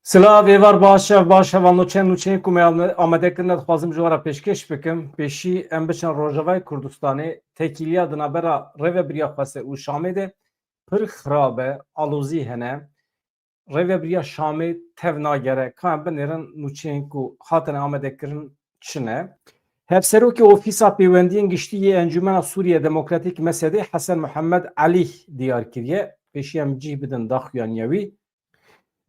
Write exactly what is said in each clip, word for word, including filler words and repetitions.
Silav, êvar baş, ev baş, heval nûçe, nûçeyên ku me ame-, amade kirine dixwazim ji we re pêşkêş bikim. Pêşî em biçin Rojavayê Kurdistanê, têkiliya di navbera Rêvebiriya Xweser û Şamê de pir xirab e, alozî hene. Rêvebiriya Şamê tev nagere, ka em binêrin nûçeyên ku hatine amade kirin çi ne. Hevserokê Ofîsa Pêwendiyên Giştî yê Encûmena Sûriye Demokratîk, M S D, Hesen Muhammed Elî diyar kiriye. Pêşî em cih bidin daxuyaniyê wî.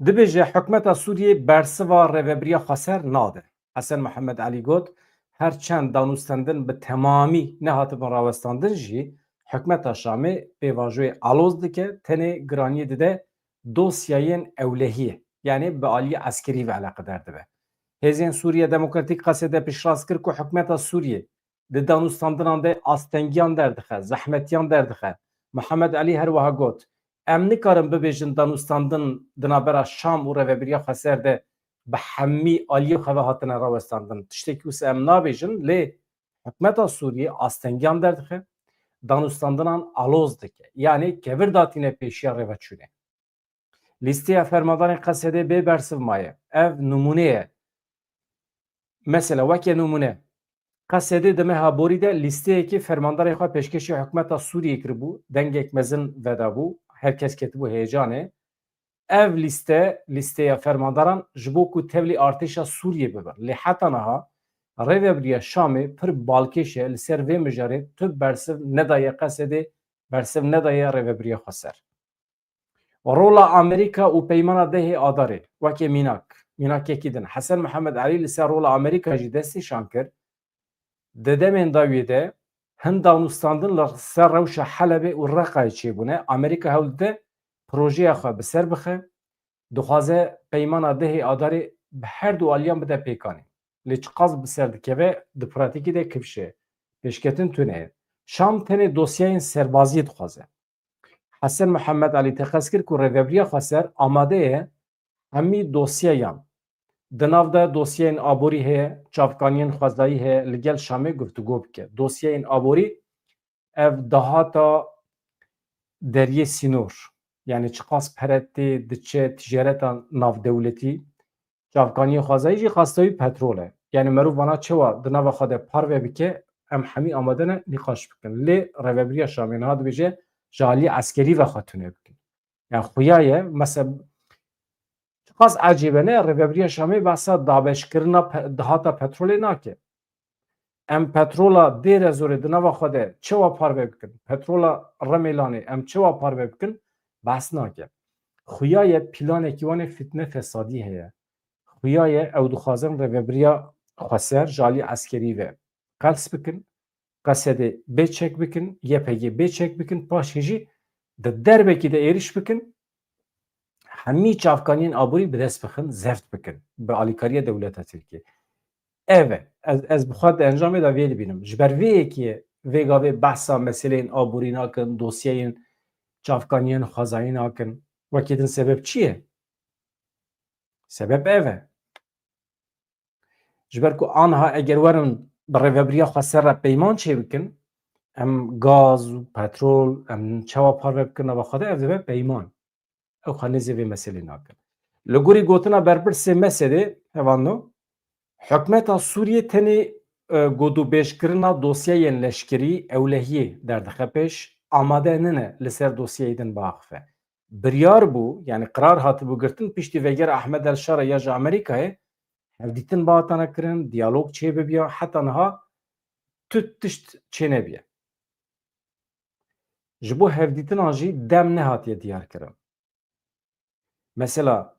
Dibêje, hikûmeta Sûriyê bersiva Rêvebiriya Xweser nade. Hesen Muhammed Elî got, her çend danûstendin bi temamî nehatibin rawestandin jî, hikûmeta Şamê pêvajoyê aloz dike, tenê giraniyê dide dosyayên ewlehiyê, yanî bi aliyê eskerî ve eleqedar dibe. Hêzên Sûriye Demokratîk, Qesede, piştrast kir ku hikûmeta Sûriyê di danûstandinan de astengiyan derdixe, zehmetiyan derdixe. Mihemed Elî her wiha got, em nikarin bibêjin danûstandin di navbera Şam û Rêvebiriya Xweser de bi hemî aliyê xwe ve hatine rawestandin. Tiştekî wisa em nabêjin, lê hikûmeta Sûriyê astengiyan derdixe, danûstandinan aloz dike. Yanî kevir datîne pêşiya rêveçûnê. Lîsteya fermandarên Qesedê bê bersiv maye. Ev nimûne ye. Mesela, weke nimûne, Qesedê di meha borî de lîsteyekî fermandarê xwe pêşkêşî hikûmeta Sûriyê kiribû, dengek mezin vedabû, her kes ketibû heyecanê. Ev lîste, lîsteya fermandaran ji bo ku tevlî artêşa Sûriyê bibe. Lê heta niha Rêvebiriya Şamê pir balkêş e, li ser vê mijarê tu bersiv nedaye Qesedê, bersiv nedaye Rêvebiriya Xweser. Rola Amerîka û Peymana dehê Adarê, weke mînak, mînakekî din. Hesen Mihemed Elî li ser rola Amerîka jî destnîşan kir. Di demên dawiyê de hin danûstandin li ser rewşa Helebê û Reqayê çêbûne. Amerîka hewl dide projeya xwe bi ser bixe. Dixwaze Peymana dehê Adarê bi her du aliyan bide pêkanîn. Lê çiqas bi ser dikeve, di pratîkî de kifş e. Pêşketin tune ye. Şam tenê dosyayên serbaziyê dixwaze. Hesen Mihemed Elî teqez kir ku Rêvebiriya Xweser amade ye hemî dosyeyan. Di nav de dosyeyên aborî heye, çavkaniyên xwezayî heye, li gel Şamê guftûgo bike. Dosyeyên aborî, ev dahata deriyê sînor, yanî çiqas pere tê diçe ticareta navdewletî, çavkaniyê xwezayî jî xastewî petrol e. Yanî merov vana çawa di nava xwe de parve bike, em hemî amade ne nîqaş bikin. Lê Rêvebiriya Şamê niha dibêje ji aliyê eskerî ve xwe tune bikin. Yani xuya ye, mesela, çiqas ecêb e, ne? Rêvebiriya Şamê behsa dabeşkirina pe-, dahata petrolê nake. Em petrola dêre zorê di nava xwe de çawa parve bikin? Petrola Remêlanê em çawa parve bikin? Behs nake. Xuya ye planekî wan ê fitne fesadî heye. Xuya ye ew dixwazin Rêvebiriya Xweser ji alî eskerî ve qels bikin, Qesedê bê çek bikin, Y P G bê çek bikin, paşê jî di derbekî de êrîş bikin, hemî çavkaniyên aborî bi dest bixin, zeft bikin bi alîkariya dewleta Tirkiyê. Ev e. Ez, ez bi xwe di encamê de vê dibînim. Ji ber vê yekê vê gavê behsa meseleyên aborî nakin, dosyeyên çavkaniyên xwezayî nakin. Wekî din sebeb çi ye? Sebeb ev e. Ji ber ku aniha eger werin bi Rêvebiriya Xweser re peyman çêbikin, em gaz û petrol, em çawa parve bikin nava xwe de, ev dibe peyman. Ew xwe nêzê vê meselê nakin. Li gorî gotina berpirsê M S D'ê, hevano, hikûmeta Sûriyê tenê, e, godûbêjkirina dosyeyên leşkerî, ewlehiyê derdixe pêş, amade nine li ser dosyeyê din biaxife. Biryar bû, yanî qirar hatibû girtin, piştî vegera Ehmed El Şara ya ji Amerîkayê, hevdîtin bihatane kirin, diyalog çêbibiya, heta niha tu tişt çênebiye. Ji bo hevdîtinan jî dem nehatiye diyar kirin. Mesela,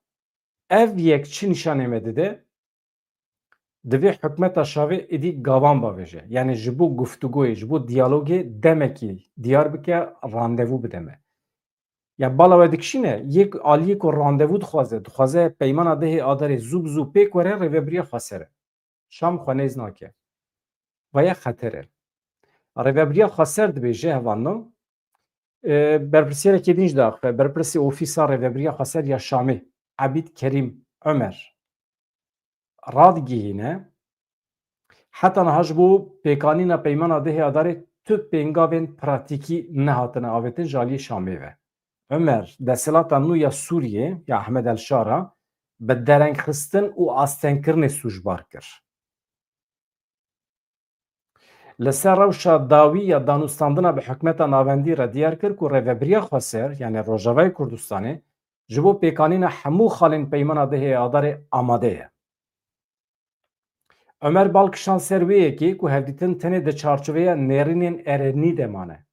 ev yek çi nîşanê me dide? Divê hikûmeta Şamê êdî gavan bavêje. Yanî ji bo guftûgoyê, ji bo diyalogê demekî diyar bike, randevû bide me. Ya bala we dikişîne, yek aliyê ku randevû dixwaze, dixwaze peymana dehê Adarê zû bi zû pêk were, Rêvebiriya Xweser e. Şam xwe nêz nake. Vaya xeter e. Rêvebiriya Xweser dibêje, hevalno, e, berpirsiyareke din jî diaxife, berpirsê Ofîsa Rêvebiriya Xweser ya Şamê, Ebîd Kerîm Omer, radigihîne, heta niha ji bo pêkanîna peymana dehê Adarê tu pêngavên pratîkî nehatine avêtin ji aliyê Şamê ve. Omer, desthilata nû ya Sûriyê ya Ehmed El Şara bi derengxistin û astengkirinê sûcbar kir. Li ser rewşa dawî ya danûstandina bi hikûmeta navendî re diyar kir ku Rêvebiriya Xweser, yanî Rojavayê Kurdistanê, ji bo pêkanîna hemû xalên Peymana dehê Adarê amade ye. Omer bal kişand ser wê yekê ku hevdîtin tenê di çarçoveya nêrînên erênî de mane.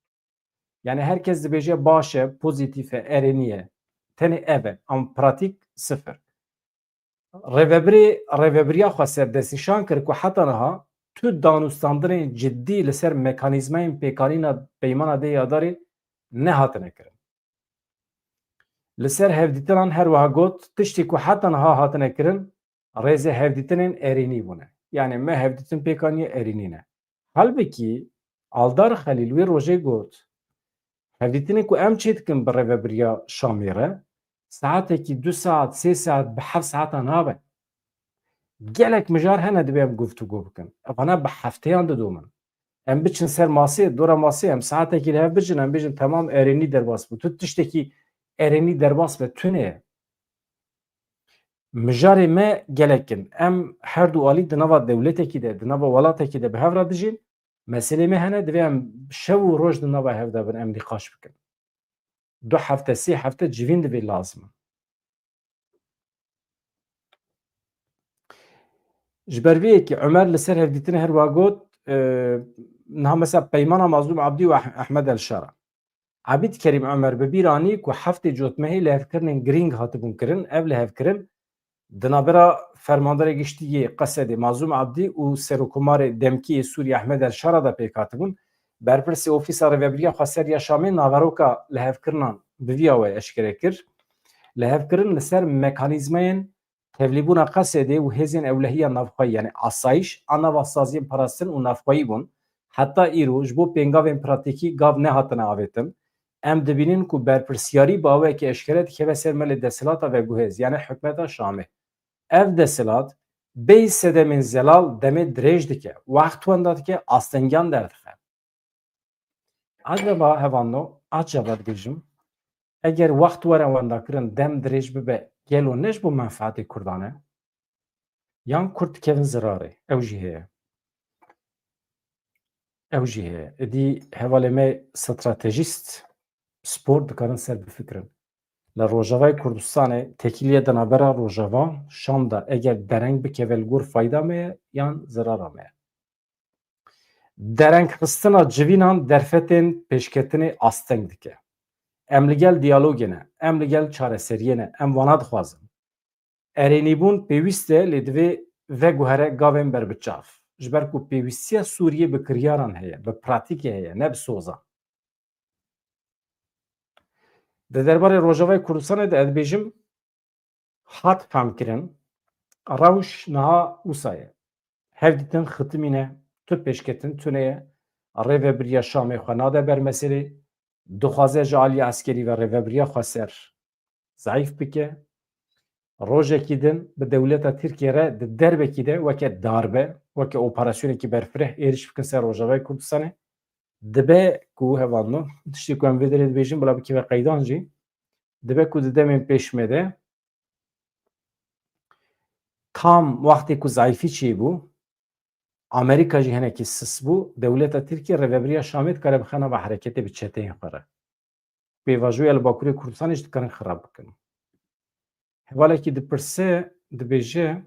Yanî her kes dibêje baş e, pozîtîf e, erênî ye. Tenê ev e, ama pratîk sifir. Rêvebirê, Rêvebiriya Xweser destnîşan kir ku heta niha tu danûstandinên cidî li ser mekanîzmayên pêkanîna Peymana dehê Adarê nehatine kirin. Li ser hevdîtinan her wiha got, tiştê ku heta niha hatine kirin, rêzê hevdîtinên erênî bûne. Yanî me hevdîtin pêkaniye erênî ne. Halbikî Aldar Xelîl wê rojê got, hevdîtinê ku em çêdikin bi Rêvebiriya Şamê re, saetekî du saet, sê saet bi heft saetan nabe. Gelek mijar hene divê em guftûgo bikin. Evana bi hefteyan didomin. Em biçin ser masê, dora masê, em saetekî li hev bijin, em bijin temam erênî derbas bû. Tu tiştekî erênî derbas be tune ye. Mijarê me gelek in. Em her du alî di nava dewletekî de, di nava welatekî de bi hev re dijîn. Meselê me hene, divê em şev û roj di nava hev de bin, em nîqaş bikin. Du hefte, sê hefte civîn divê lazim in. Ji ber vê yekê Omer li ser hevdîtinê her wiha got, e, niha mesela peymana Mazlûm Abdî û Eh-, Ehmed El Şara. Abîd Kerîm Omer bi bîr anî ku heftê cotmehê lihevkirinên girîng hatibûn kirin. Ev lihevkirin di navbera Fermandarê Giştî yê Qesedê Mazlûm Abdî û Serokkomarê demkî yê Sûriyê Ehmed El Şara de pêk hatibûn. Berpirsê Ofîsa Rêvebiriya Xweser ya Şamê naveroka lihevkirinan bi vî awayî eşkere kir. Lihevkirin li ser mekanîzmayên tevlîbûna Qesedê û hêzên ewlehiya navxweyî, yanî asayîş a nava saziyên parastin û navxweyî bûn. Heta îro ji bo pêngavên pratîkî gav nehatine avêtin. Em dibînin ku berpirsiyarî bi awayekî eşkere dikeve ser melê desthilata veguhêz, yanî hikûmeta Şamê. Ev desthilat bêyî sedemên zelal demê dirêj dike, wext wenda dike, astengiyan derdixe. Acaba hevalno, acaba dibêjim, eger wext were wendakirin, dem dirêj bibe, gelo ne ji bo menfaetê Kurdan e? Yan Kurd dikevin zirarê? Ew jî heye. Ew jî heye. Êdî hevalê me stratejîst, spor dikarin ser bifikirin. Li Rojavayê Kurdistanê têkiliye di navbera Rojava, Şam de eger dereng bikeve li gor fayda me ye yan zirara me ye? Derengxistina civînan derfetên pêşketinê asteng dike. Em li gel diyalogê ne, em li gel çareseriyê ne, em wana dixwazin. Erênîbûn pêwîst e, lê divê veguhere gavên berbiçav. Ji ber ku pêwîstiya Sûriyê bi kiryaran heye, bi pratîkê heye, ne bi sozan. Di derbarê Rojavayê Kurdistanê de ez dibêjim, hat femkirin, rewş niha wisa ye. Hevdîtin xitimîne, tu pêşketin tune ye, rêvebiriya Şamê xwe nade ber meselê, dixwaze ji aliyê eskerî ve rêvebiriya xweser zayîf bike. Rojekî din bi dewleta Tirkiye re di derbekî de weke darbe, weke operasyonekî berfireh êrîş bikin ser Rojavayê Kurdistanê. Dibe ku hevalno, tiştê ku em vê derê dibêjin, bila bikeve qeydan jî, dibe ku di demên pêş me de tam wextê ku zayîfî çêbû, Amerîka jî hinekî sis bû, dewleta Tirkiye rêvebiriya Şamê dikare bixe nava hereketê bi çeteyên xwe re. Pêvajoya li Bakurê Kurdistanê jî dikarin xirab bikin. Hevalekî dipirse, dibêje,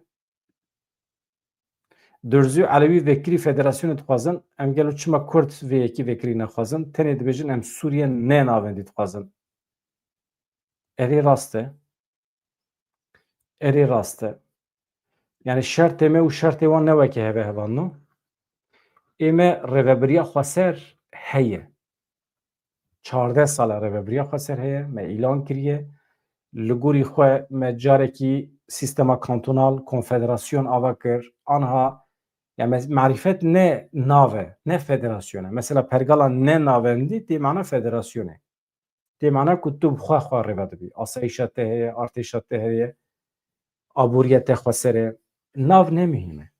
Durzî û Elewî vekirî federasyonê dixwazin, em gelo çima Kurd vê yekî vekirî nexwazin? Tenê dibêjin em Sûriye ne navendî dixwazin. Erê rast e. Erê rast e. Yani şertê me û şertê wan ne weke hev e hevalno. Ê me rêvebiriya xweser heye. Çardeh sal e rêvebiriya xweser heye, me îlan kiriye. Li gorî xwe me carekî sîstema kantonal, konfederasyon ava kir. Anha, ya me-, marîfet ne nav e, ne federasyon e. Mesela pergala ne navendî tê mana federasyonê. Tê mana ku tu bi xwe xwe rêve dibî. Asayîşa te heye, artêşa te heye, aboriya te xweser e. Nav ne muhîm e.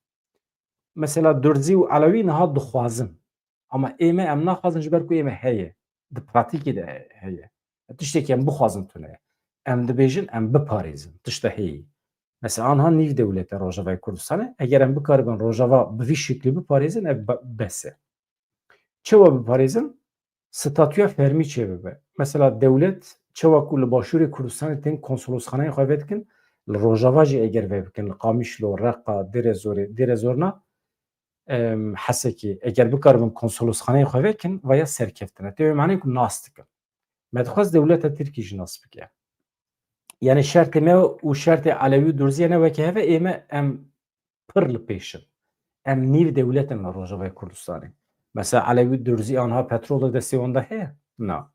Mesela Durzî û Elewî niha dixwazin. Ama ê me em naxwazin ji ber ku ê me heye. Di pratîkê de heye. Tiştekî em bixwazin tune ye. Em dibêjin em biparêzin. Tişta heyî. Mesela anha nîv dewlete Rojavayê Kurdistanê. Eger em bikaribin Rojava bi vî şeklî biparêzin, ev be-, bes e. Çawa biparêzin? Statûya fermî çêbibe. Mesela dewlet çawa ku li Başûrê Kurdistanê tên konsolosxaneyên xwe vedikin, li Rojava jî eger vebikin, li Qamişlo, Reqa, Dêrezorê, Dêrezorna, em, Hesekê, eger bikaribin konsolosxaneyên xwe vekin, vaya serkeftin e. Tê wê manê ku nas dikin. Me dixwest dewleta Tirkî jî nas bike. Yani şertê me û şertê Elewî û Durzî ne weke hev e, ê me em pir li pêş in. Em nîv dewlet in li Rojavayê Kurdistanê. Mesela Elewî û Durzî anha petrol di destê wan de heye? Na.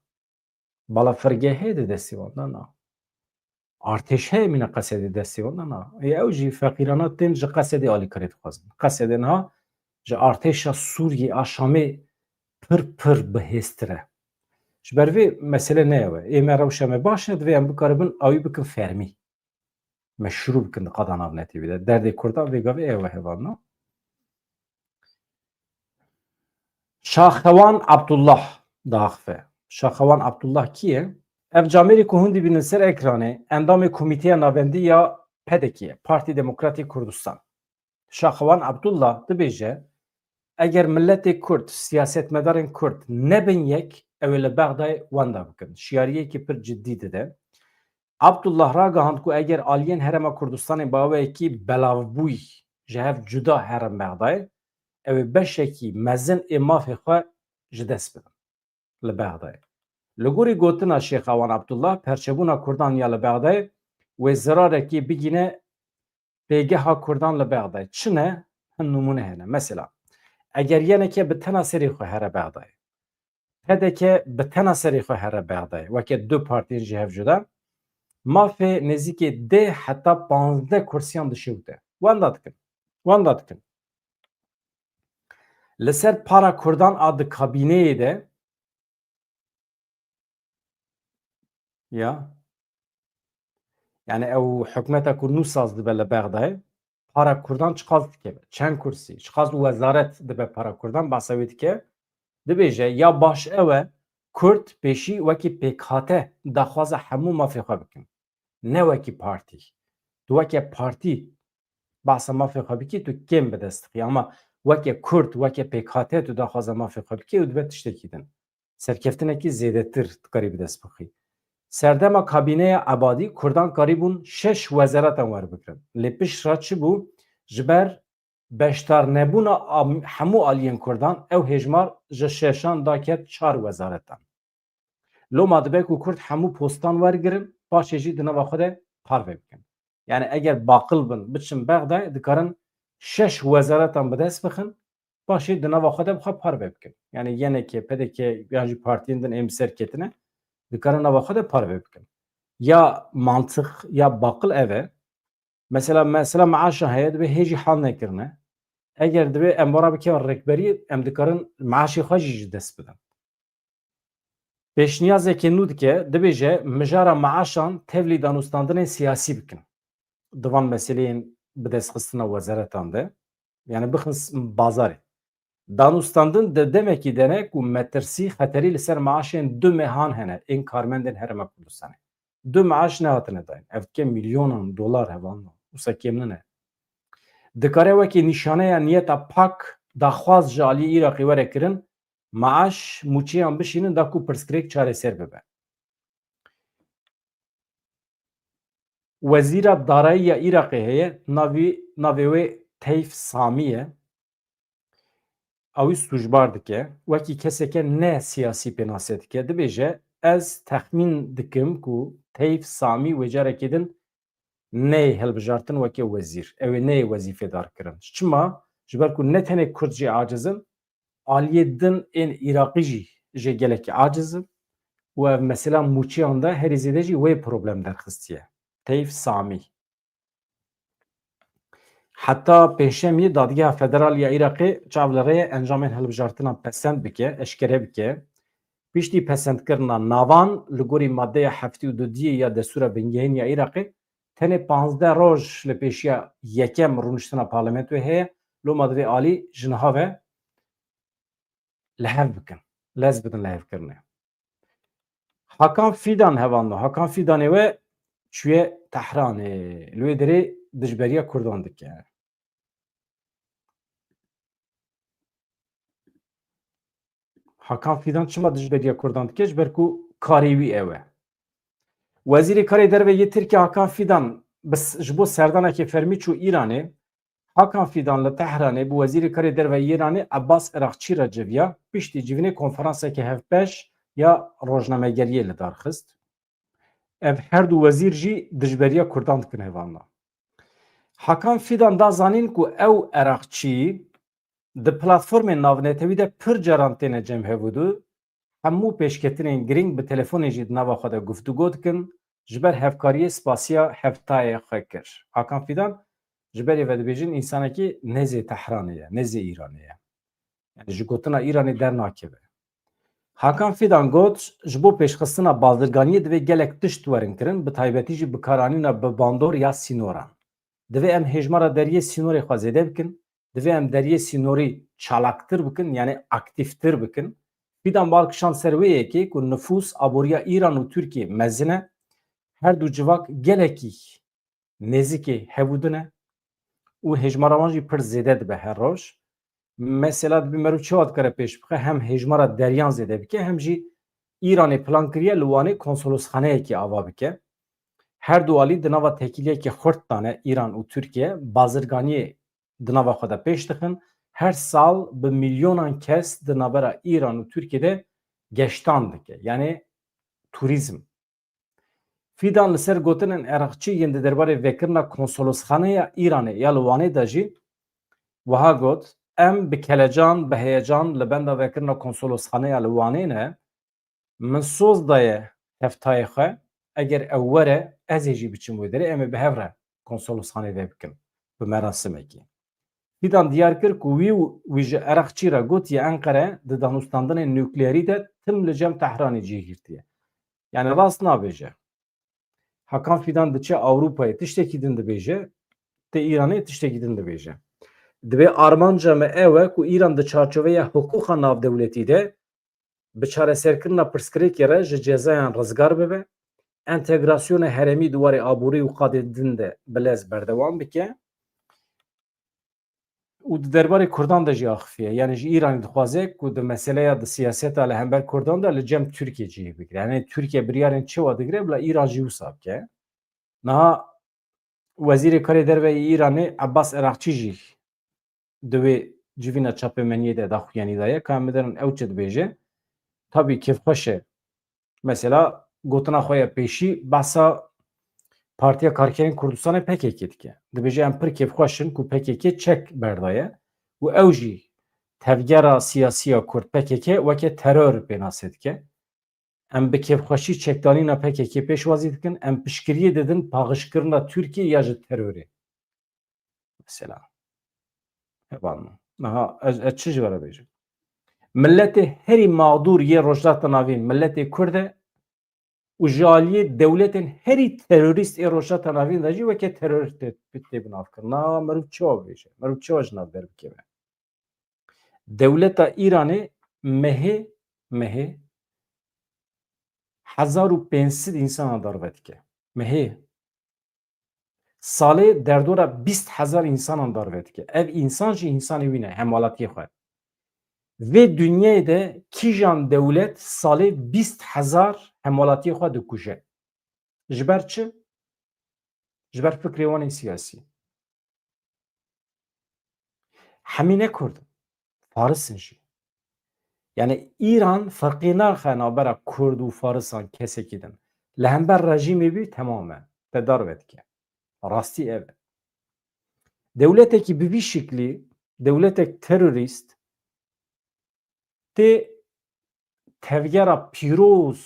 Balafirgeh heye di destê wan de? Na. Artêş heye mîna Qesedê destê wan de? Na. Ê ew jî feqîrana tên ji Qesedê alîkarî dixwazin. Qesedê niha ji artêşa Sûriyê a Şamê pir pir bihêztir e. Ji ber vê mesele ne ew e. Ê me rewşa me baş e, divê em bikaribin awî bikin fermî. Me şirû bikin di qada navnetewî de. Derdê Kurdan vê gavê ew e hevalno. Şaxewan Abdullah diaxife. Şaxewan Abdullah kî ye? Ev camêrî ku hûn dibînin ser ekranê, endamê Komîteya Navendî ya P D K'ê ye, Partî Demokratîk Kurdistan. Şaxewan Abdullah dibêje, eger miletê Kurd, siyasetmedarên Kurd nebin yek, ew ê li Bexdayê wenda bikin. Şiyariyekî pir cidî dide. Abdullah ragihand ku eger aliyên Herêma Kurdistanê bi awayekî belavbûyî ji hev cuda herin Bexdayê, ew ê beşekî mezin ê mafê xwe ji dest bidin li Bexdayê. Li gorî gotina Şêxewan Abdullah, perçebûna Kurdan ya li Bexdayê wê zirarekî bigîne pêgeha Kurdan li Bexdayê. Çi ne? Hin nimûne hene. Mesela, eger yeneke bi tena serê xwe here Bexdayê, P D K bi tena serê xwe here Bexdayê, weke du partiyên ji hev cuda, mafê nêzîkê deh heta panzdeh kursiyan dişewite. Wenda dikin. Wenda dikin. Li ser para Kurdan a di kabîneyê de, ya, yani ew hikûmeta ku nû saz dibe li Bexdayê, para Kurdan çiqas dikeve, çend kursî, çiqas wezaret dibe para Kurdan, behsa wê dike. Dibêje, ya baş ew e, Kurd pêşî wekî pêkhate daxwaza hemû mafê xwe bikin. Ne wekî partî. Tu weke partî behsa mafê xwe bikî, tu kêm bi dest dixî. Ama weke Kurd, weke pêkhate tu daxwaza mafê xwe bikî, ew dibe tiştekî din. Serkeftinekî zêdetir dikarî bi dest bixî. Serdema kabîneya Ebadî Kurdan karîbûn şeş wezaretan werbigrin. Lê pişt re çi bû? Ji ber beşdarnebûna am-, hemû aliyên Kurdan ew hêjmar ji şeşan daket çar wezaretan. Loma dibe ku Kurd hemû postan wergirin, paşê jî di nava xwe de parve bikin. Yani eger baqil bin, biçin Bexdayê, dikarin şeş wezaretan bi dest bixin, paşê di nava xwe de bi xwe parve bikin. Yani Y N K, P D K yan jî partiyên din ên bi ser ketine, dikarin nava xwe de parve bikin. Ya mantiq, ya baqil ev e. Mesela, mesela meaşa heye, divê hê jî hal nekirine. Eger divê em wara bikevin rêkberî, em dikarin meaşê xwe jî ji dest bidin. Pêşniyazeke nû dike, dibêje, mijara meaşan tevlî danûstandinên siyasî bikin. Di van meseleyên bidestxistina wezaretan de, yani bixin s-, bazarê. Danûstandin di demekî de ne ku metirsî, xeterî li ser meaşên du mehan hene, ên karmendên Herêma Kurdistanê. Du meaş nehatine dayîn. Ev dike milyonan dolar hevalno. Wisa kêm nine. Dikare wekî nîşaneya niyeta pak daxwaz ji aliyê Iraqê were kirin, meaş, mûçeyan bişînin da ku pirsgirêk çareser bibe. Wezîra Darayî ya Iraqê heye, navî, navê wê Teyf Samî ye. Ew wî sûcbar dike, wekî keseke ne siyasî pênase dike. Dibêje, ez texmîn dikim ku Teyf Samî wê carekê din neyê hilbijartin weke wezîr. Ew ê neyê wezîfedar kirin. Çima? Ji ber ku ne tenê Kurd jî aciz in, aliyê din ên Iraqî jî jê gelekî aciz in û ev mesela mûçeyan de herî zêde jî wê problem derxistiye. Teyf Samî. Heta pêncşemiyê Dadgeha Federal ya Iraqê çav li rê ye encamên hilbijartinan pesend bike, eşkere bike. Piştî pesendkirina navan, li gorî madeya heftê û dudiyê ya Destûra Bingehîn ya Iraqê, tenê panzdeh roj li pêşiya yekem rûniştina parlamentoyê heye, loma divê alî ji niha ve li hev bikin, lez bidin lihevkirinê. Hakan Fîdan hevalno, Hakan Fîdanê we çûye Tehranê. Li wê derê dijberiya Kurdan dike. Hakan Fidan çima dijberiya Kurdan dike? Ji ber ku karê wî ew e. Wezîrê Karê Derve yê Tirkiye Hakan Fidan bi s-, ji bo serdanekê fermî çû Îranê. Hakan Fidan li Tehranê bi Wezîrê Karê Derve yê Îranê Ebbas Irakçî re civiya, piştî civînê konferanseke hevbeş ya rojnamegeriyê li dar xist. Ev her du wezîr jî dijberiya Kurdan dikin hevalna. Hakan Fidan da zanîn ku ew Irakçî di platformên navnetewî de pir caran têne cem hevûdu, hemû pêşketinên girîng bi telefonê jî di nava xwe de guftûgo dikin, ji ber hevkariyê spasiya hevtayê xwe kir. Hakan Fidan ji berê ve dibêjin însanekî nêzê Tehranê ye, nêzê Îranê ye. Yani ji gotina Îranê dernakeve. Hakan Fidan got, ji bo pêşxistina bazirganiyê divê gelek tişt werin kirin, bi taybetî jî bikaranîna bi bandor ya sînoran. Divê em hêjmara deriyê sînorê xwe zêde bikin, divê em deriyê sînorî çalaktir bikin, yani aktîftir bikin. Fidan bal kişand ser wê yekê ku nifûs aboriya Îran û Tirkiye mezin e. Her du civak gelekî nêzîkê hevû din e û hêjmara wan jî pir zêde dibe her roj. Mesela dibî meriv çawa dikare pêş bixe, hem hêjmara deriyan zêde bike, hem jî Îranê plan kiriye li Wanê konsolosxaneyekê ava bike. Her du alî di nava tekîliyekê xurt dane Îran û Tirkiye, bazirganiyê di nava xwe de pêş dixin. Her sal bi milyonan kes di navbera Îran û Tirkiye de geştan dike. Yani turîzm. Fidan li ser gotinên Iraqçî yên di derbarê vekirina konsolosxaneya Îranê ya li Wanê de jî wiha got, em bi kelecan, bi heyecan li benda vekirina konsolosxaneya li Wanê ne. Min soz daye hevtayê xwe, eger ew were, ez ê jî biçim wê derê, em ê bi hev re konsolosxanê vebikin bi merasimekî. Fidan diyar kir ku wî û wî ji Iraqçî re gotiye Enqere di danûstandinên nukleerî de tim li cem Tehranê cih girtiye. Yani rast nabêje. Hakan Fidan diçe Ewropayê tiştekî din dibêje, tê Îranê tiştekî din dibêje. Dibê armanca me ew e ku Îran di çarçoveya hiqûqa navdewletî de bi çareserkirina pirsgirêkê re ji cezayan rizgar bibe, entegrasyona herêmî di warê aborî û qadên din de bi lez berdewam bike. Û di derbarê Kurdan de jî axifiye. Yani ji Îranê dixwaze ku di meseleya di siyaseta li hember Kurdan de li cem Tirkiye cihê bigire. Yani Tirkiye biryarên çi wa digire, bila Îran jî wisa bike. Niha Wezîrê Karê Derve yê Îranê Ebbas Erakçî jî di wê civîna çapemeniyê de daxuyanî daye. Ka em biderin ew çi dibêje. Tabî kêfxweş e. Mesela gotina xwe ya pêşî behsa Partiya Karkerên Kurdistanê P K K dike. Dibêje em pir kêfxweş in ku P K K çek berdaye û ew jî tevgera siyasî ya Kurd P K K weke teror pênase dike. Em bi kêfxweşî çekdanîna P K K pêşwazî dikin, em piştgiriyê didin paxişkirina Tirkiyê ya ji terorê. Mesela. Hevalno. Niha ez, ez çi ji we re bêjim? Miletê herî mağdûr yê Rojhilata Navîn miletê Kurd e û ji aliyê dewletên herî terorîst ê Rojhilata Navîn de jî weke terorîst tê, tê binavkirin. Niha meriv çawa bêje? Meriv çawa ji nav derbikeve? Dewleta Îranê mehê, mehê hezar û pênc sed însanan darve dike. Mehê. Salê derdora bîst hezar însanan darve dike. Ev însan jî însanê wî ne, hemwelatiyê xwe. Vê dinyayê de kîjan dewlet salê bîst hezar hemwelatiyê xwe dikuje? Ji ber çi? Ji ber fikrê wan ên siyasî. Hemî ne Kurd in. Faris in jî. Yani Îran ferqê naxe navbera Kurd û Farisan kesekî din. Li hember rejîmê wî temam e. Te darve dike. Rastî ev e. Dewletekî bi vî şiklî, dewletek terorîst tê tevgera pîroz,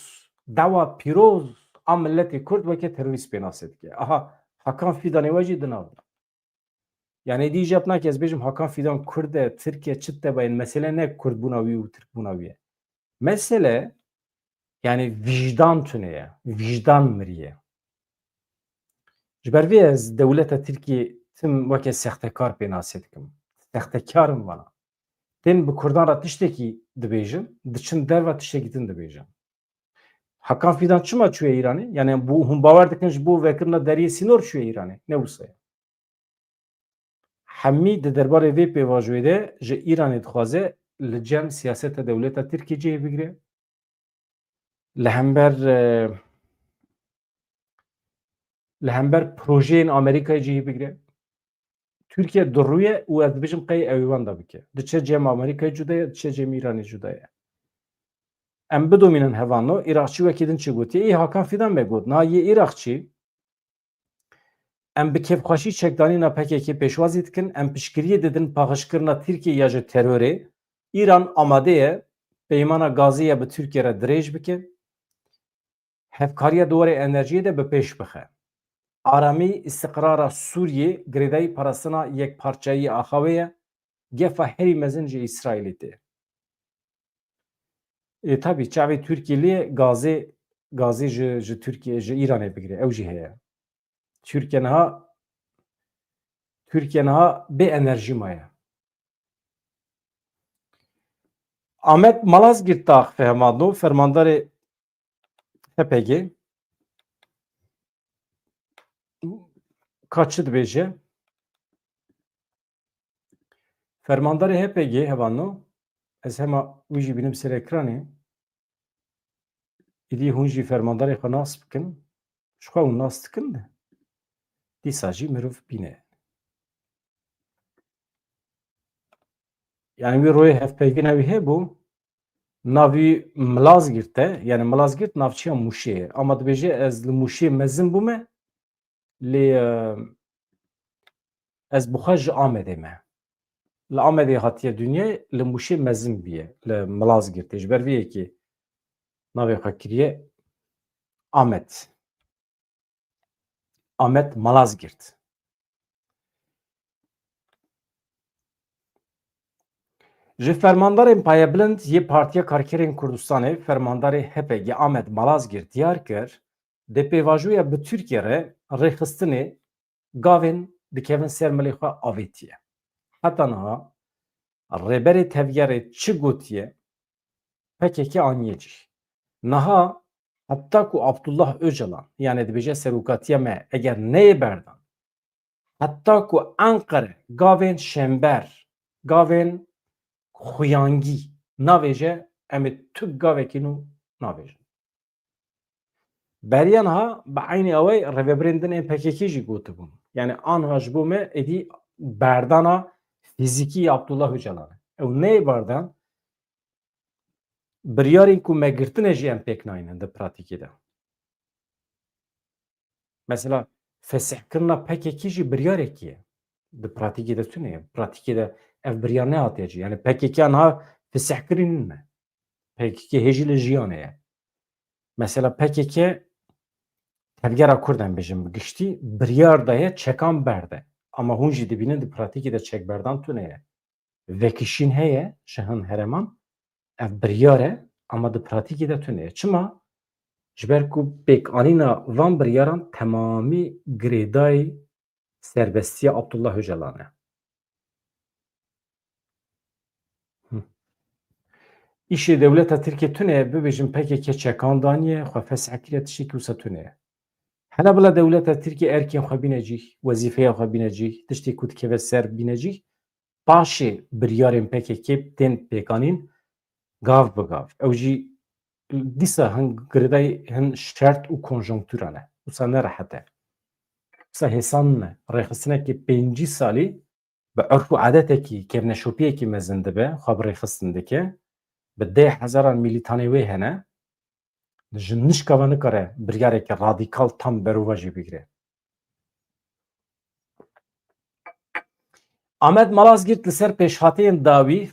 dewa pîroz a miletê Kurd weke terorîst pênase dike. Aha, Hakan Fîdanê we jî di nav de. Yani dî jep nake ez bêjim Hakan Fîdan Kurd e, Tirk e, çi te bayên. Mesele ne Kurdbûna wî û Tirkbûna wî ye. Mesele yani vîjdan tune ye. Vîjdan miriye. Ji ber vê ez dewleta Tirkiyê tim weke sextekar pênase dikim. Sextekar in vana. Tên bi Kurdan re tiştekî dibêjin, diçin derve tiştekî din dibêjin. Hakan Fîdan çima çûye Îranê? Yani bu hûn bawer dikin ji bo vekirina deriyê sînor çûye Îranê? Ne wisa ye. hemî di derbarê vê pêvajoyê de ji Îranê dixwaze li cem siyaseta dewleta Tirkiyê cihê bigire. Li hember, e, li hember projeyên Amerîkayê cihê bigire. Tirkiye dirûye û ez dibêjim qey ew ê wenda bike. Diçe cem Amerîkayê cuda ye, diçe cem Îranê cuda ye. Em bidomînin hevano, Îraqçî wekî din çi gotiye? Ê Hakan Fidan me got, niha yê Îraqçî, em bi kêfxweşî çekdanîna P K K pêşwazî dikin, em piştgiriyê didin paqijkirina Tirkiye ya ji terorê. Îran amade ye peymana gazê ya bi Tirkiye re dirêj bike. Hevkariya di warê enerjiyê de bi pêş bixe. Aramî, îstiqrara Sûriyê girêdayî parastina yekparçayî axa wê ye. Gefa herî mezin ji Îsraîlê tê. Ê, tabî çavê Tirkiyê lê gazê, gazê ji, ji Tirkiye, ji Îranê bigire. Ew jî heye. Tirkiye niha, Tirkiye niha bê enerjî maye. Ahmet Malazgirt Dağ Fehmado, fermandarê H P G. Ka çi dibêje? Fermandarê H P G hevano, ez hema wî jî bînim ser ekranê. Îdî hûn jî fermandarê xwe nas bikin. Ji xwe hûn nas dikin de. Dîsa jî mirov bîne. Yani wî royê hevpeyvîna wî hebû, navî Milazgirt e, yani Milazgirt navçeya Mûşê ye. Ama dibêje, ez li Mûşê mezin bûme, lê, e, ez bi xwe ji Amedê me. Li Amedê hatiye dinyayê, li Mûşê mezin bûye, li Milazgirtê. Ji ber vê yekê navê xwe kiriye Amed. Amed Malazgirt. Ji fermandarên payebilind yê Partiya Karkerên Kurdistanê, fermandarê H P G Amed Malazgirt diyar kir, di pêvajoya bi Tirkiye re rêxistinê gavên dikevin ser milê xwe avêtiye. Heta niha rêberê tevgerê çi gotiye, P K K aniye cî. Niha heta ku Abdullah Öcalan, yani dibêje serokatiya me eger neyê berdan, heta ku Enqere gavên şember, gavên xuyangî navêje, em ê tu gavekî nû navêjin. Beriya niha bi eynî awayî rêvebirên din ên P K K jî gotibûn. Yani anha ji bo me êdî berdana fîzîkî ya Abdullah Öcalan e. Ew neyê berdan, biryarên ku me girtine jî em pêk nayînin di pratîkê de. Mesela fesihkirina P K K jî biryarekî ye. Di pratîkê de tune ye. Pratîkê de ev biryar nehatiye cî. Yani P K K niha fesihkirî nîne. P K K hêjî li jiyanê ye. Mesela P K K tevgera Kurd em bêjin bi giştî biryar daye çekan berde. Ama hûn jî dibînin di pratîkê de çekberdan tune ye. Vekişîn heye ji hin herêman, ev biryar e, ama di pratîkê de tune ye. Çima? Ji ber ku pêkanîna van biryaran temamî girêdayî serbestiya Abdullah Öcalan e. Hı. Îşê dewleta Tirkiyê tune ye, bibêjin P K K çekan daniye, xwe fesih kiriye, tiştekî wisa tune ye. Hela bila dewleta Tirkiyê erkên xwe bîne cî, wezîfeya xwe bîne cî, tiştê ku dikeve ser bîne cî, paşê biryarên P K K tên pêkanîn gav bi gav. Ew jî dîsa hin girêdayî hin şert û konjonktûra ne. Wisa ne rehet e. Wisa hêsan ne. Rêxistinekî pêncî salî bi urf û adetekî, kevneşopiyekî mezin dibe, xwe bi rêxistin dike. Bi deh hezaran milîtanê wê hene. Ji nişka ve nikare biryareke radîkal tam berûva jî bigire. Amed Malazgirt li ser pêşhateyên dawî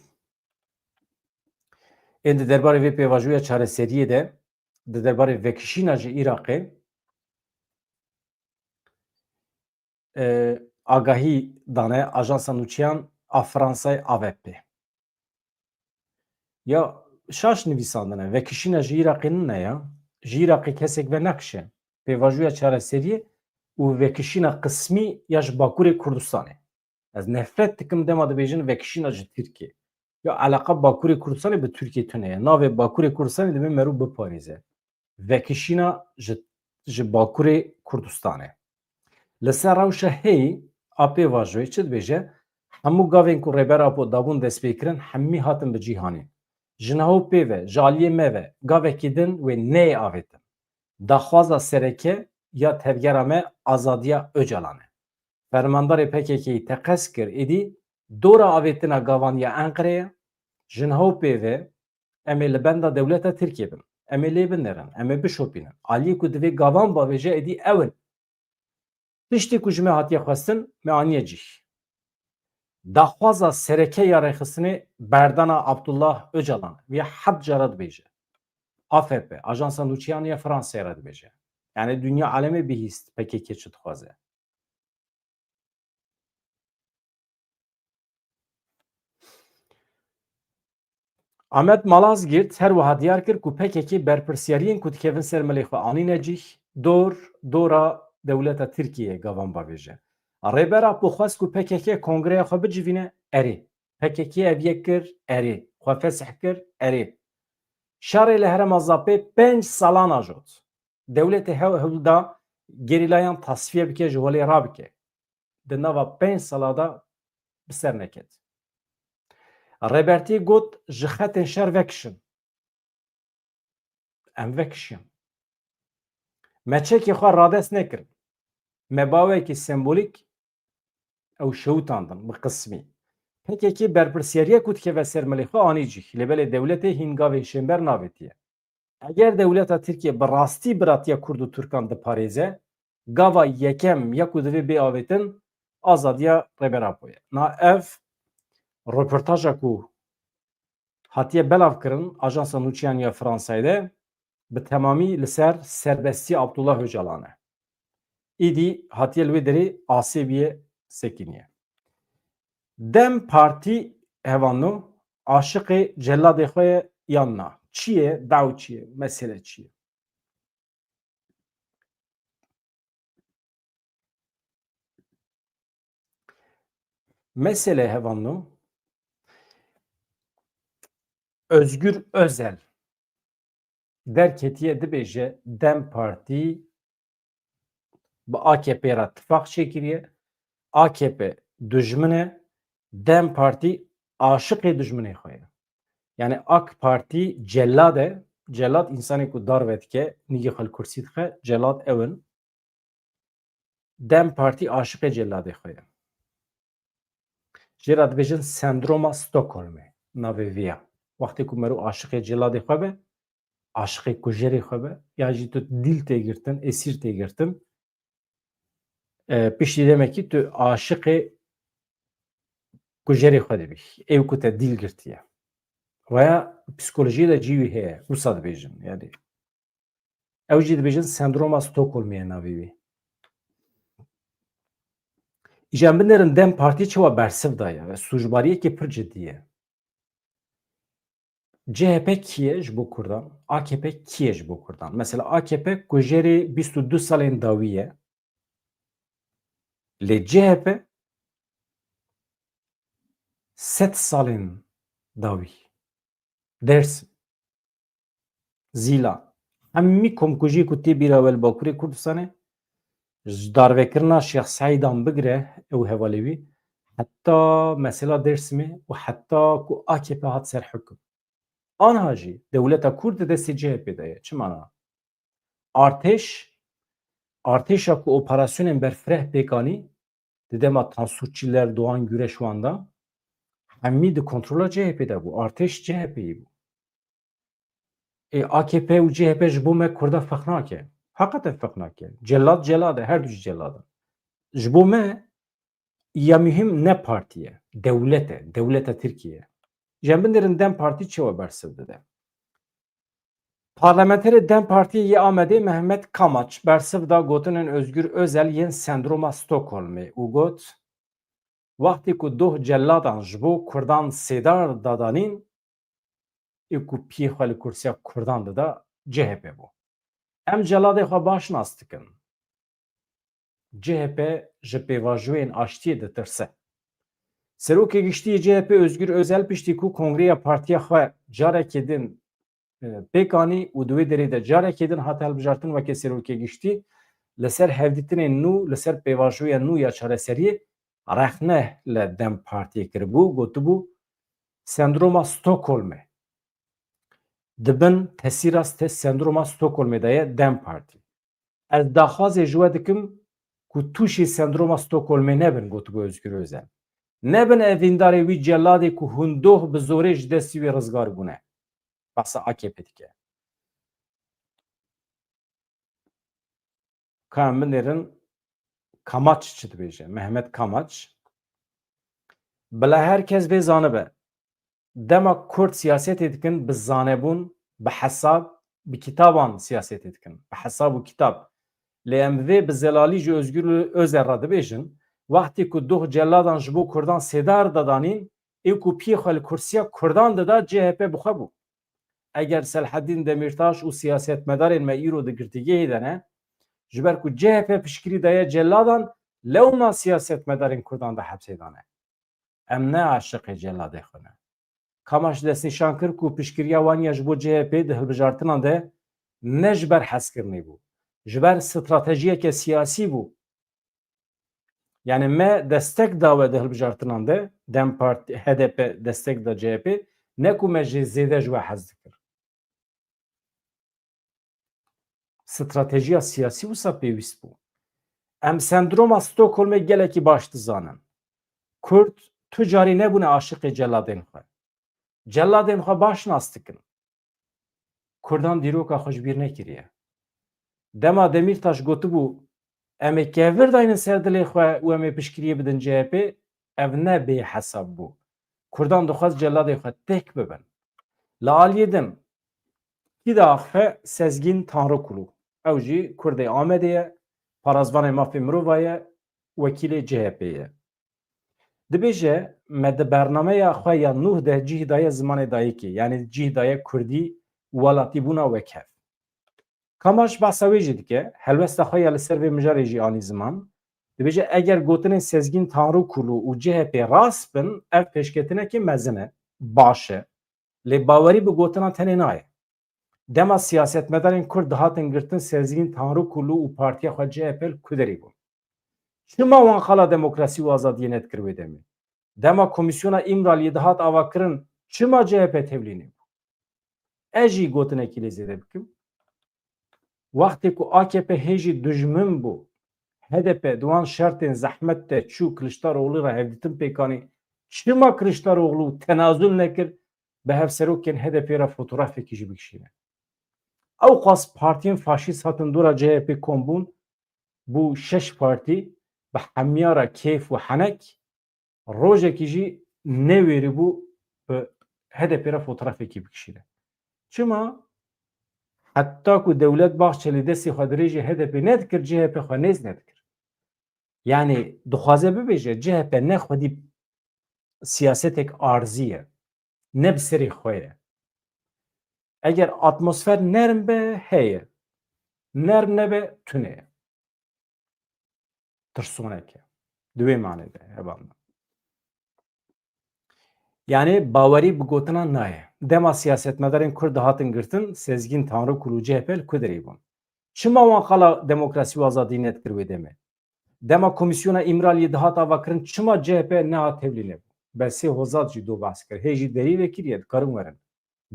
ên di derbarê vê pêvajoya çareseriyê de, di derbarê vekişîna ji Iraqê, e, agahî dane ajansa nûçeyan a Fransayê A F P. Ya şaş nivîsandine, vekişîna ji Iraqê nine ya. Ji Iraqê kesek venekişe. Pêvajoya çareseriyê û vekişîna qismî ya ji Bakurê Kurdistanê. Ez nefret dikim dema dibêjin vekişîna ji Tirkiyê. Ya eleqa Bakurê Kurdistanê bi Tirkiyê tune ye. Navê Bakurê Kurdistanê divê mero biparêze. Vekişîna ji, ji Bakurê Kurdistanê. Li ser rewşa heyî a pêvajoyê çi dibêje? Hemû gavên ku Rêber Apo dabûn destpêkirin, hemî hatin bi cîhanê. Ji niha û pê ve, ji aliyê me ve, gavekî din wê neyê avêtin. Daxwaza sereke ya tevgera me azadiya Ocalan e. Fermandarê P K K'yî teqez kir, êdî dora avêtina gavan ya Enqerê ye. Ji niha û pê ve em ê li benda dewleta Tirkiyê bin. Em ê lê binerin, em ê bişopînin. Aliyê ku divê gavan bavêje êdî ew in. Tiştê ku ji me hatiye xwestin, me aniye cih. Daxwaza sereke ya rêxistinê berdana Abdullah Ocalan, vê heft cara dibêje. A F P, Ajansa Nûçeyan ya Fransayê re dibêje. Yani dinya alemê bihîst P K K çi dixwaze. Ahmet Malazgirt her wiha diyar kir ku P K K berpirsiyariyên ku dikevin ser milê xwe anîne cih, dor, dora dewleta Tirkiyeyê gavan bavêje. Rêber Apo xwest ku P K K kongreya xwe bicivîne, erê. P K K ev yek kir, erê. Xwe fesih kir, erê. Şerê li herêma Zapê pênc salan ajot. Dewletê hew hewl da gerîlayan tasfiye bike, ji holê rabike. Di nava pênc sala de bi ser neket. Rêbertî got, ji xetên şer vekişin. Em vekişin. Me çekê xwe radest nekirin. Me bawekî sembolîk ew şewitandin bi qismî. P K K berpirsiyariya ku dikeve ser milê xwe anî cih. Lê belê dewletê hîn gavên şênber navêtiye. Eger dewleta Tirkiye bi rastî biratiya Kurd û Tirkan diparêze, gava yekem ya ku divê bê avêtin, azadiya Rêber Apo ye. Na ev roportaja ku hatiye belavkirin Ajansa Nûçeyan ya Fransayê de bi temamî li ser serbestiya Abdullah Ocalan e. Îdî hatiye li wê derê asê bûye, sekiniye. DEM Partî, hevalno, aşiqê celadê xwe ye yan na? Çi ye? Daw çi ye? Mesele çi ye? Mesele, hevalno, Özgür Özel derketiye, dibêje DEM Partî bi A K P re tifaq çêkiriye. A K P dujmin e, DEM Partî aşiqê dujminê xwe ye. Yani A K Partî celad e, celad însanê ku darve dike, nigê xwe li kursî dixe, celad ew in. DEM Partî aşiqê celadê xwe ye. Jê re dibêjin sendroma Stockholmê, navê vê ya. Wextê ku mero aşiqê celadê xwe be, aşiqê kujerê xwe be, ya jî tu dîl tê girtin, esîr tê girtin, e, piştî demekî tu aşiqê kujerê xwe dibî. Ew ku te dîl girtiye. Veya psîkolojiyê de cî wî heye, wisa dibêjin. Yani ew jî dibêjin sendroma Stockholmê ye navê wî. Îja em binêrin DEM Partî çawa bersiv daye ve sûcbariyekê pir cidî ye. C H P kî ye ji bo Kurdan? A K P kî ye ji bo Kurdan? Mesela A K P kujerê bîst û du salên dawî ye. Lê C H P sed salên dawî. Dêrsim, Zîlan. Hemî komkujiyê ku tê bîra we li Bakurê Kurdistanê, ji darvekirina Şêx Seîdan bigire, ew hevalê wî, heta mesela Dêrsimê û heta ku A K P hat ser hukum. Anha jî dewleta Kurd di destê C H P de ye. Çima na? Artêş, artêşa ku operasyonên berfireh pêk anî, di dema Tansu Çiller, Doğan Güreş wan de, hemî di kontrola C H P de bû. Artêş C H P'yî bû. Ê, A K P û C H P ji bo me Kurda feq nake. Heqeten feq nake. Celad celad e, her du jî celad in. Ji bo me ya muhîm ne partî ye, dewlet e, dewleta Tirkiyê ye. Ji em binêrin DEM Partî çawa bersiv dide? Parlamenterê DEM Partiyê yê Amedê Mehmet Kamaç bersiv da gotinên Özgür Özel yên sendroma Stockholmê û got, wextê ku doh celadan ji bo Kurdan sêdar dadanîn, ê ku piyê xwe li kursiya Kurdan dida, C H P bû. Em celadê xwe baş nas dikin. C H P ji pêvajoyên aştiyê ditirse. Serokê Giştî yê C H P Özgür Özel piştî ku kongreya partiya xwe carekê din, e, pêk anî û di wê derê de carekê din hate hilbijartin weke Serokê Giştî, li ser hevdîtinên nû, li ser pêvajoya nû ya çareseriyê rexne li DEM Partiyê kiribû, gotibû sendroma Stockholmê. Di bin tesîra ste-, sendroma Stockholmê de ye DEM Partî. Ez daxwazê ji we dikim ku tûşî sendroma Stockholmê nebin, gotibû Özgür Özel. Nebin evîndarê wî celadê ku hûn doh bi zorê ji destî wî rizgar bûne. Behsa A K P dike. Ka em binêrin Kamaç çi dibêje? Mehmet Kamaç. Bila her kes vê zanibe. Dema Kurd siyasetê dikin, bi zanebûn, bi hesab, bi kitaban siyasetê dikin. Bi hesab û kitab. Lê em vê bi zelalî ji Özgür Özel re dibêjin, wextê ku doh celadan ji bo Kurdan sêdar dadanîn, ê ku piyê xwe li kursiya Kurdan dida, C H P bi xwe bû. Eger Selhedîn Demîrtaş û siyasetmedarên me îro di girtîgehê de ne, ji ber ku C H P piştgirî daye celadan, lewma siyasetmedarên Kurdan di hepsê de ne. Em ne aşiqê celadê xwe ne. Kamaş destnîşan kir ku piştgiriya wan ya ji bo C H P di hilbijartinan de ne ji ber hezkirinê bû, ji ber stratejiyeke siyasî bû. Yani me destek da we di hilbijartinan de, DEM Parti, H D P destek da C H P, ne ku me jê zêde ji we hez dikir. Stratejiya siyasî wisa pêwîst bû. Em sendroma Stockholmê gelekî baş dizanin. Kurd tu carî nebûne aşiqê celadên xwe. Celadên xwe baş nas dikin. Kurdan dîroka xwe ji bîr nekiriye. Dema Demîrtaş gotibû, em ê kevir daynin ser dilê xwe û em ê piştgiriyê bidin C H P, ev ne bê hesab bû. Kurdan dixwest celadê xwe têk bibin. Li aliyê din, kî diaxife? Sezgîn Tanrıkulu. Ew jî Kurdê Amedê ye, parazvanê mafê mirova ye, wekîlê C H P ye. Dibêje, me di bernameya xwe ya nûh de cih daye zimanê dayikê, yanî cih daye kurdî û welatîbûna wekhev. Kamaş behsa wê jî dike, helwesta xwe ya li ser vê mijarê jî anî ziman. Dibêje, eger gotinên Sezgîn Tanrıkulu û C H P rast bin, ev pêşketinekê mezin e, baş e. Lê bawerî bi gotinan tenê nayê. Dema siyasetmedarên Kurd dihatin girtin, Sezgîn Tanrıkulu û partiya xwe C H P li ku derê bûn? Çima wan qala demokrasî û azadiyê nedikir wê demê? Dema Komîsyona Îmraliyê dihat avakirin, çima C H P tevlî nebû? Ez jî gotinekî lê zêde bikim. Wextê ku A K P hê jî dijmin bû, H D P di wan şertên zehmet de çû Kiliçdaroglu re hevdîtin pêk anî, çima Kiliçdaroglu tenazul nekir, bi hevserokên H D P re fotografekî jî bikişîne? Ew qas partiyên faşîst hatin dora C H P kom bûn, bû şeş partî, bi hemiya re kêf û henek, rojekî jî newêribû bi H D P re fotografekî bikişîne. Çima? Heta ku Dewlet Bahçelî destê xwe dirêjî H D P nedikir, C H P xwe nêz nedikir. Yanî dixwaze bibêje, C H P ne xwedî siyasetek arzî ye, ne bi serê xwe ye. Eger atmosfer nerm be, heye. Nerm nebe, tune ye. Tirsoneke. Di wê manê de, hevalno. Yani bawerî bi gotinan nayê. Dema siyasetmedarên Kurd dihatin girtin, Sezgîn Tanrıkulu û C H P li ku derê bûn? Çima wan qala demokrasî û azadî nedikir wê demê? Dema Komîsyona Îmraliyê dihat avakirin, çima C H P nehat tevlî nebû? Besê Hozat jî do behs kir. Hê jî derî vekiriye, dikarin werin.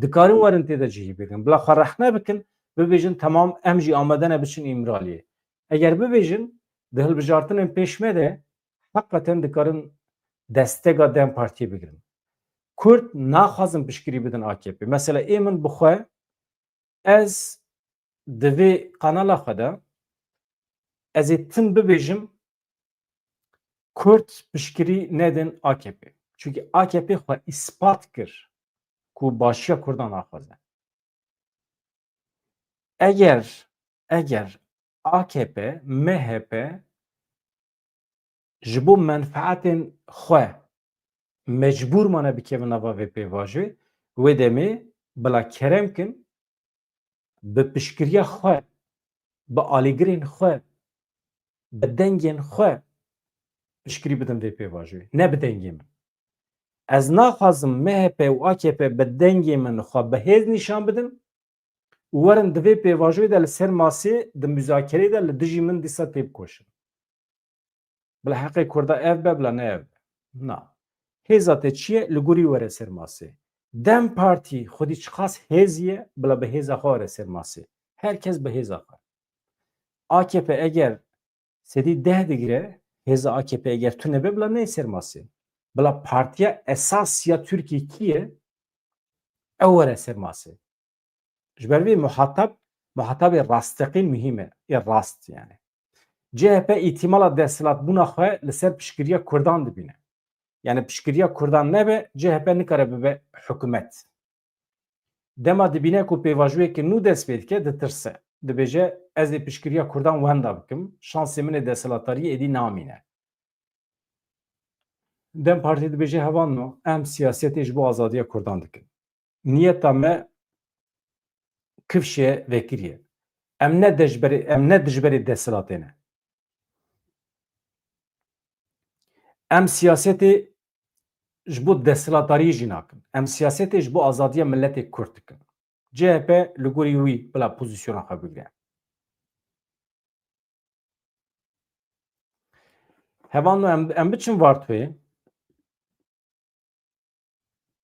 Dikarin werin tê de cihî bigrin. Bila xwe rexne bikin, bibêjin, temam, em jî amade ne biçin Îmraliyê. Eger bibêjin, di hilbijartinên pêş me de heqeten dikarin destega DEM Partiyê bigrin. Kurd naxwazin piştgirî bidin A K P. Mesela ê min bi xwe, ez di vê kanala xwe de ez ê tim bibêjim, Kurd piştgirî nedin A K P. Çunkî A K P xwe îspat kir ku başiya Kurdan naxwaze. Eger, eger A K P, M H P ji bo menfaetên xwe mecbûr mane bikevin nava vê pêvajoyê, wê demê bila kerem kin, bi piştgiriya xwe, bi alîgirên xwe, bi dengên xwe piştgirî bidin vê pêvajoyê, ne bi dengê min. Ez naxwazim M H P û A K P bi dengê min xwe bi hêz nîşan bidin û werin di vê pêvajoyê de li ser masê di muzakerê de li dijî min dîsa têbikoşin. Bila heqê Kurda ev be, bila ne ev be. Na. Hêza te çi ye? Li gorî were ser masê. DEM Partî xwedî çiqas hêz ye, bila bi hêza xwe were ser masê. Her kes bi hêza xwe. A K P eger sedî deh digire, hêza A K P eger tune be, bila neyê ser masê. Bila partiya esas ya Tirkiyê kî ye? Ew were ser masê. Ji ber vê muhatab, muhatabê rasteqîn muhîm e. Ê rast yani. C H P îtîmala desthilatbûna xwe li ser piştgiriya Kurdan dibîne. Yani piştgiriya Kurdan nebe, C H P nikare bibe hikûmet. Dema dibîne ku pêvajoyeke nû dest pê dike, ditirse. Dibêje, ez ê piştgiriya Kurdan wenda bikim, şansê min ê desthilatdariyê êdî namîne. DEM Partî dibêje, hevalno, em siyasetê ji bo azadiya Kurdan dikin. Niyeta me kifşê vekirî ye. Em ne dejberê, em ne dijberê desthilatê ne. Em siyasetê ji bo desthilatdariyê jî nakin. Em siyasetê ji bo azadiya miletê Kurd dikin. C H P li gorî wî bila pozîsyona xwe bigire. Hevalno, em, em biçin Vartoyê.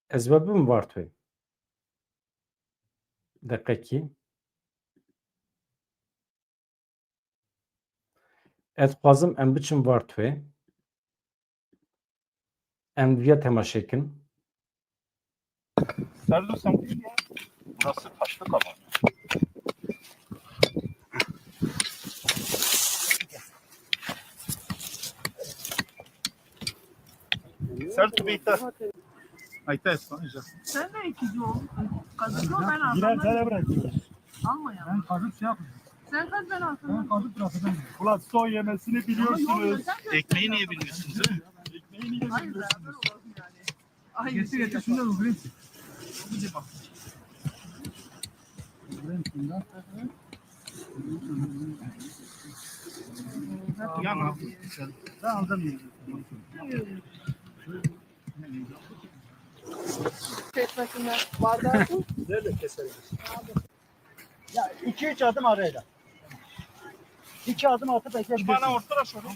Ez we bibim Vartoyê. Deqekî. Ez dixwazim em biçin Vartoyê. Em viya temaşe kin. Serdar, sen burası taşlık alan. Serdar, tu bir ite. Ay, ite, ite. Sen de ikinci ol. Kazık yok, ben aldım. Birer tane bırakıyoruz. Alma ya. Ben kazık şey yapıyorum. Sen kaz, ben alsın. Ben kazık bırakacağım. Ulan, son yemesini biliyorsunuz. Ekmeği niye bilmiyorsunuz, değil mi? Ekmeği niye bilmiyorsunuz? Hayır, beraber olalım yani. Getir, getir, şunu da öldüreyim. Ya ne yapayım? Ben anlamıyorum. Kesmesine bardağı tut. Nerede keselim? Ya iki üç adım arayla. İki adım atıp bekle. Bana orta şunu.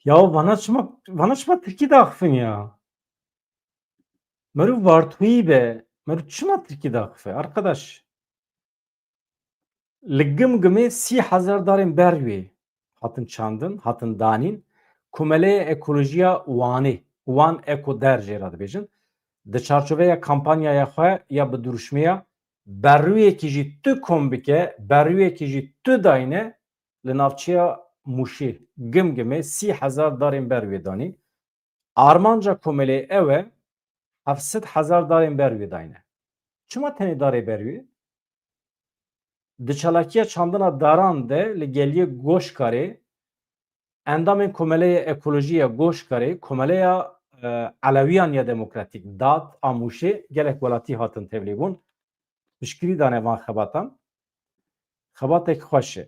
Ya vana çima, vana çima Tirkî daxifin ya? Meriv Vartoyî be, meriv çima Tirkî daxife? Arkadaş, li Gimgimê sî hezar darên berwê hatin çandin, hatin danîn. Komeleya Ekolojiya Wanê, Wan Eko Der jê re dibêjin, di çarçoveya kampanyaya xwe ya bi duruşmeya berwiyekî jî tu kom bike, berwiyekî jî tu dayne, li navçeya Mûşê, Gimgimê sî hezar darên berwê danî. Armanca komelê ew e, heft sed hezar darên berwê dayne. Çima tenê darê berwê? Di çalakiya çandina daran de li geliyê Goşkarê, endamên Komeleya Ekolojî ya Goşkarê, Komeleya, e, Elewiyan ya Demokratîk, dad, a Mûşê, gelek welatî hatin tevlîbûn. Piştgirî dane van xebatan. Xebatek xweş e.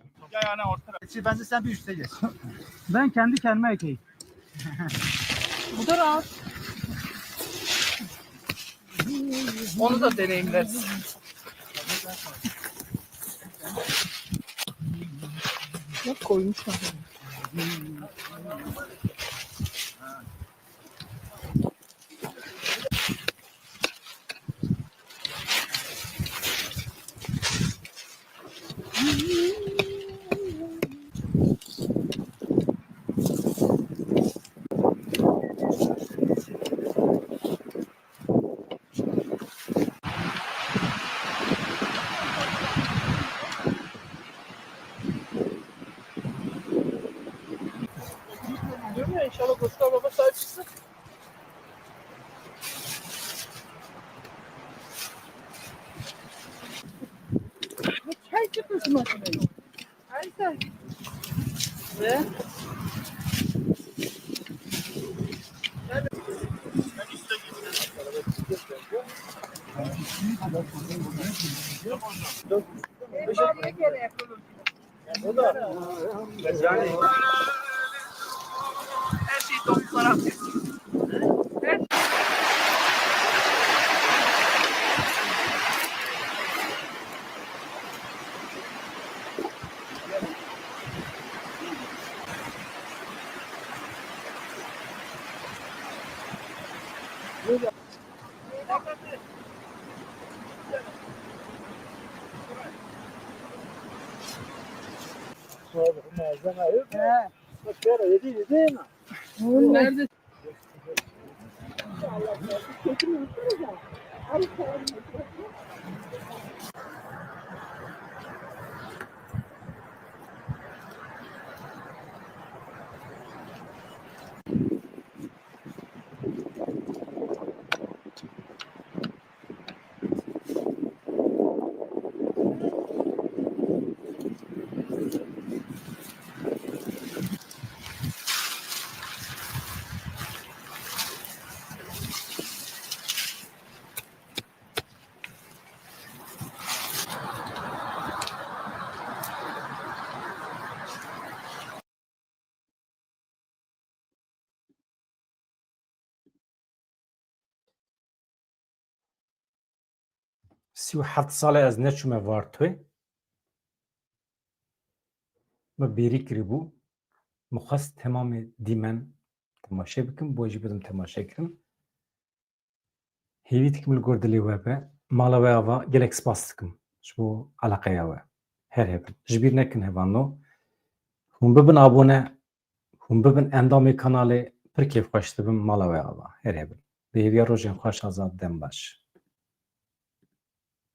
Şey, bence sen bir üste geç. Ben kendi kendime ekeyim. Bu da rahat. Onu da deneyimlersin. Bak, koymuşlar. Diyorum ya, inşallah Goşkar Baba sahip çıksın. Çay çıkmasın makineye. Harika. Ve He. Nerede? Sî û heft sal e ez neçûme Vartoyê. Min bêrî kiribû. Min xwest temamê dîmen temaşe bikim, bo jî bidim temaşe kirin. Hêvî dikim li gor dilê we be. Mala we ava, gelek spas dikim ji bo eleqeya we. Her hebin. Ji bîr nekin hevano. Hûn bibin abone, hûn bibin endamê kanalê, pir kêfxweş dibim, mala we ava. Her hebin. Bi hêviya rojên xweş, Azad, dem baş.